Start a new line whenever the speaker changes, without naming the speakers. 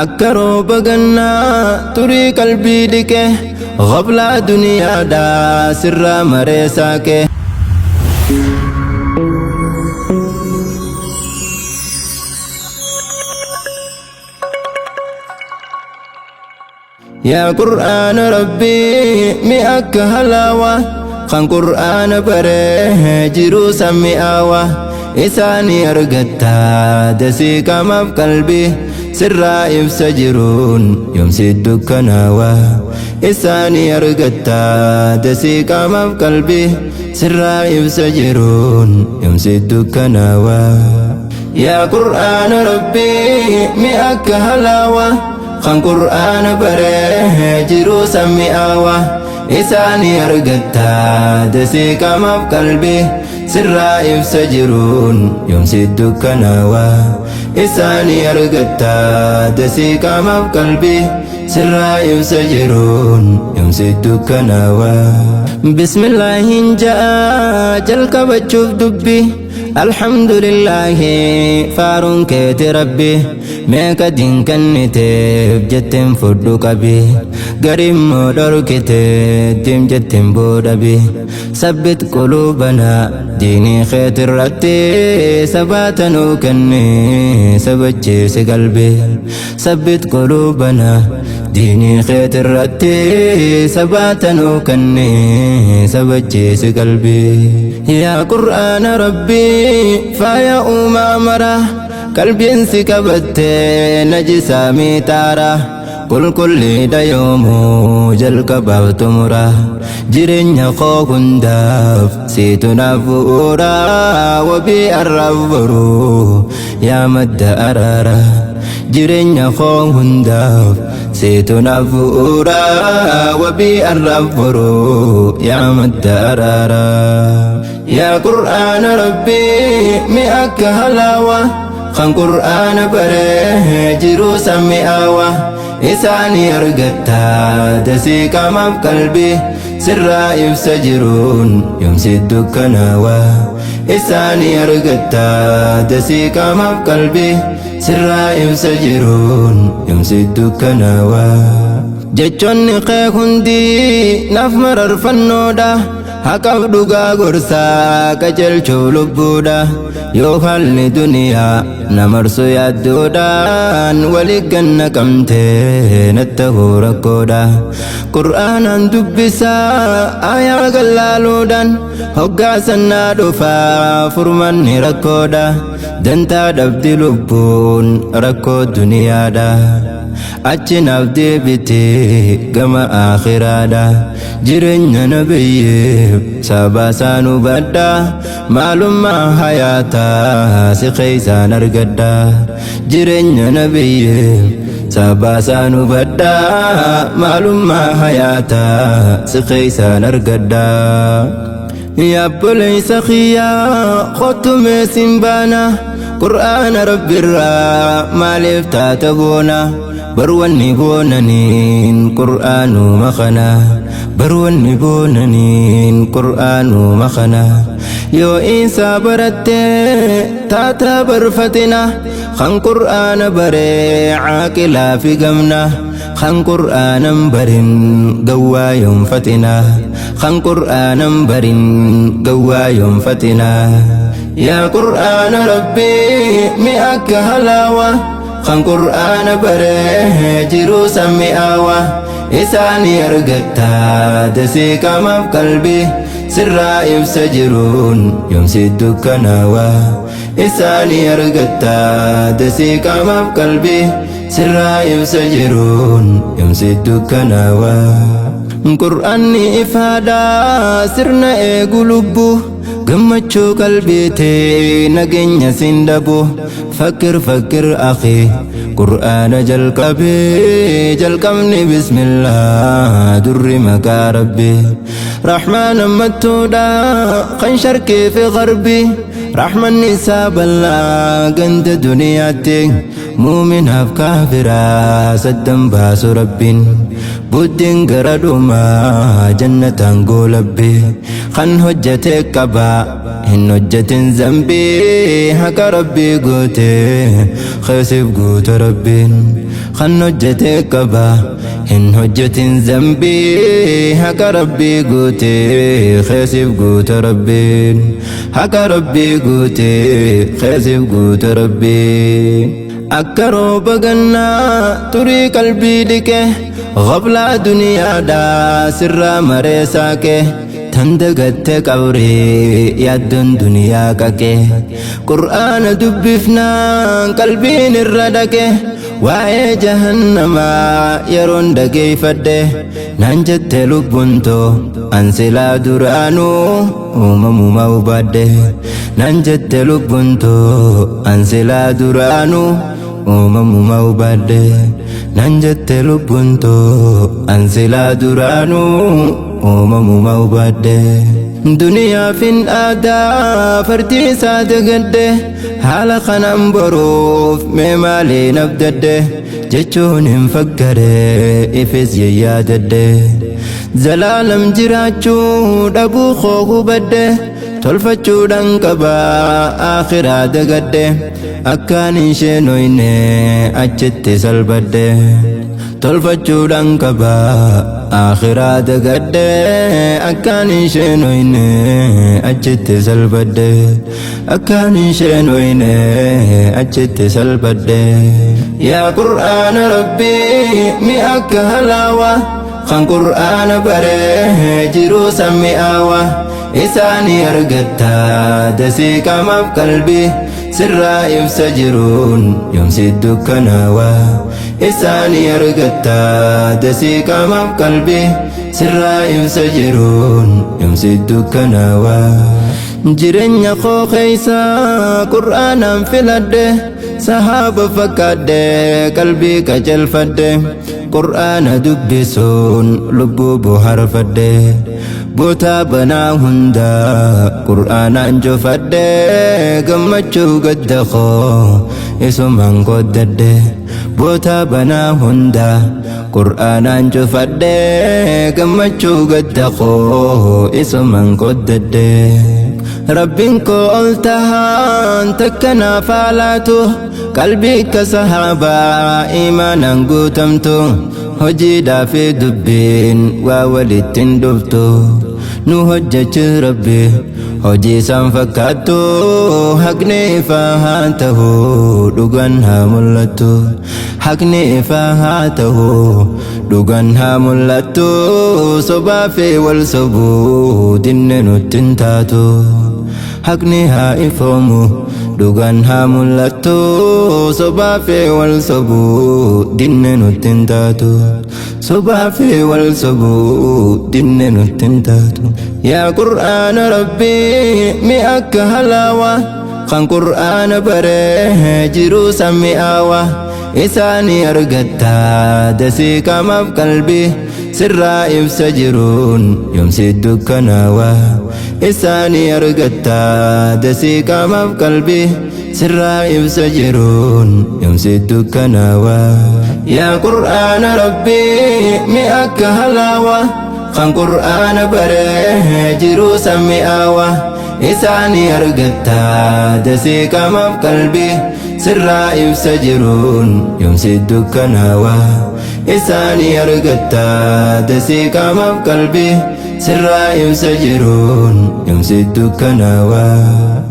Akka rooba gannaa turii qalbii dhiqe ghablaa duniyaadhaa sirraa maree saaqe. Yaa Qur'aana Rabbii mi akka halaawa kan Qur'aana baree jiruu san mi'aawa isaanii argatta dasii qaamaaf qalbii sirraa ibsa jiruun yoomsi dukkanaawa isaanii argatta dasii qaamaaf qalbii sirraa ibsa jiruun yoomsi dukkanaawa. Yaa Qur'aana Rabbii mi akka halaawa kan Qur'aana baree jiruu san mi'aawa isaanii argatta dasii qaamaaf qalbii sirraa ibsa jiruun yoomsi dukkanaawa isaanii argatta dasii qaamaaf qalbii sirraa ibsa jiruun yoomsi dukkanaawa. Bismillaahin ja'a jalqabachuuf dubbi alhamdulillaahi faaruun keeti rabbi meeqa dinkanniteef jetteen fudhu qabi garimmoo dhorkite diim jetteen boodhabi sabbit quluubanaa diinii keetirratti sabaatanuu kenni sabachiisi qalbi sabbit quluubanaa diinii keetirratti sabaatanuu kenni sabachiisi qalbi. Yaa Qur'aana Rabbii faaya uumaa mara qalbiin si qabattee najisaa miixaara qulqulliidha yoomuu jalqabaaf xumura jireenya koo hundaaf siitu naaf bu'uura wabii arraaf boruu yaa madda araara jireenya koo hundaaf siitu naaf bu'uura wabii arraaf boruu yaa madda araara. Yaa Qur'aana Rabbii mi akka halaawa kan Qur'aana baree jiruu san mi'aawa isaanii argatta dasii qaamaaf qalbii sirraa ibsa jiruun yoomsi dukkanaawa isaanii argatta dasii qaamaaf qalbii sirraa ibsa jiruun yoomsi dukkanaawa. Jechoonni kee hundi naaf mararfannoodha. Haqaaf dhugaa gorsaa qajeelchuuf lubbuudha yoo haalli duniyaa namarsu yaadduudhaan walii ganna qabtee natti rakkoodha. Qur'aanaan dubbisaa ayaa gallaaluudhaan hoggaa sannaa dhufaa furmanni rakkoodha. Dantaa dhabdi lubbuun rakkoo duniyaadha. Achi naaf deebitee gama aakhiraadha. Jireenya nabiyyeef sabaa hubadha maalummaa hayaataa si keeysaan argadha. Jireenya nabiyyeef sabaa hubadha maalummaa hayaataa si keeysaan argadha. Yaa obboleessa kiyyaa kottu meesin baana Qur'aana Rabbiirraa maaliif taata boona barwanni boonaniin Qur'aanuma kana barwanni boonaniin Qur'aanuma kana yoo isaa barattee taata barfatina kan Qur'aana baree caaqilaa fi gamna kan Qur'aanan barin gawwaa yoonfatina kan Qur'aanan barin gawwaa yoonfatina. Yaa Qur'aana Rabbii mi akka halaawa kan Qur'aana baree jiruu san mi'aawa isaanii argatta dasii qaamaaf qalbii sirraa ibsa jiruun yoomsi dukkanaawa isaanii argatta dasii qaamaaf qalbii sirraa ibsa jiruun yoomsi dukkanaawa. Qur'aanni ifaadha sirna eegu lubbuu gammachuu qalbiitee nageenya siin dhabu fakkir fakkir akhi Qur'aana jalqabee jalqabni bismillah durri maqaa rabbi Rahmaan ammattuudha kan sharqii fi garbii Rahmanni isaa bal'aa ganda duniyaatti muuminaaf kaafiraa saddan baasu rabbiin buddeen gara dhumaa jannataan goolabbi kan hojjete qaba hin hojjetin zambii haqa rabbii goote keessiif guuta rabbiin. Kan hojjete qaba hin hojjetin zambii, haqa rabbii guute keessiif guuta rabbiin, haqa rabbii guute keessiif guuta rabbiin. Akka rooba gannaa turii qalbii dhiqe, ghablaa duniyaadhaa sirraa maree saaqe, tan dagatte qabrii yaaddoon duniyaa qaqe. Qur'aana dubbifnaan qalbiin irra dhaqe, waa'ee jahannamaa yeroon dhageeffadhe, naan jette lubbuun too an silaa duraanuu uumamuma hubadhe, naan jette lubbuun too an silaa duraanuu uumamuma hubadhe, naan jette lubbuun too an silaa duraanuu uumamuma hubadhe. Duniyaafin aadaa fardi isaa dagadhe, haala kanaan boruuf mee maaliin abdadhe jechuun hin fakkare ifis yaadadhe. Zalaalam jiraachuu dhabuu koo hubadhe, tolfachuudhaan qabaa akhiraa dagadhe, akkaan isheen hoyne achitti salphadhe. Tolfachuudhaan qabaa akhiraa dagadhe, akkaan isheen hoyne achitti salphadhe, akkaan isheen hoyne achitti salphadhe. Yaa qur'aana rabbii mi akka halaawaa, kan qur'aana baree jiruu sammi'aawaa, isaanii argatta dasii qaamaaf qalbii, sirraa ibsa jiruun yoomsi dukkanaawaa, isaanii argatta dasii qaamaaf qalbii, sirraa ibsa jiruun yoomsi dukkanaawaa. Jireenya koo keessa qur'aanaan filadhe, sahaaba fakkaadhe qalbii qajeelfadhe, qur'aana dubbisuun lubbuu bohaarfadhe, bootaa banaa hundaa qur'aanaan cufadhe, gammachuu gadda koo isumaan qooddadhe, bootaa banaa hundaa qur'aanaan cufadhe, gammachuu gadda koo isumaan qooddadhe. Rabbiin koo ol tahaan takka naaf haa laatu, qalbii akka sahaabaa imaanaan guutamtu, hojiidhaa fi dubbiin waa walitti hin dhuftu, nu hojjechi rabbi hojii isaan fakkaattu, haqni ifaa haa ta'u dhugaan haa mul'attu, haqni ifaa haa ta'u dhugaan haa mul'attu, sobaa fi wal sobuu dinne nutti hin taatu. Haqni haa ifoomu dhugaan haa mul'attu, sobaa fi wal sobuu dinne nutti hin taatu, sobaa fi wal sobuu dinne nutti hin taatu. Yaa qur'aana rabbii mi akka halaawaa, kan qur'aana baree jiruu sammi'aawaa, isaanii argatta dasii qaamaaf qalbii, sirraa ibsa jiruun yoomsi dukkanaawaa, isaanii argatta dasii qaamaaf qalbii, sirraa ibsa jiruun yoomsi dukkanaawaa. Yaa qur'aana rabbii mi akka halaawaa, kan qur'aana baree jiruu sammi'aawaa, isaanii argatta dasii qaamaaf qalbii, sirraa ibsa jiruun yoomsi dukkanaawaa, isaanii argatta dasii qaamaaf qalbii, sirraa ibsa jiruun yoomsi dukkanaawaa.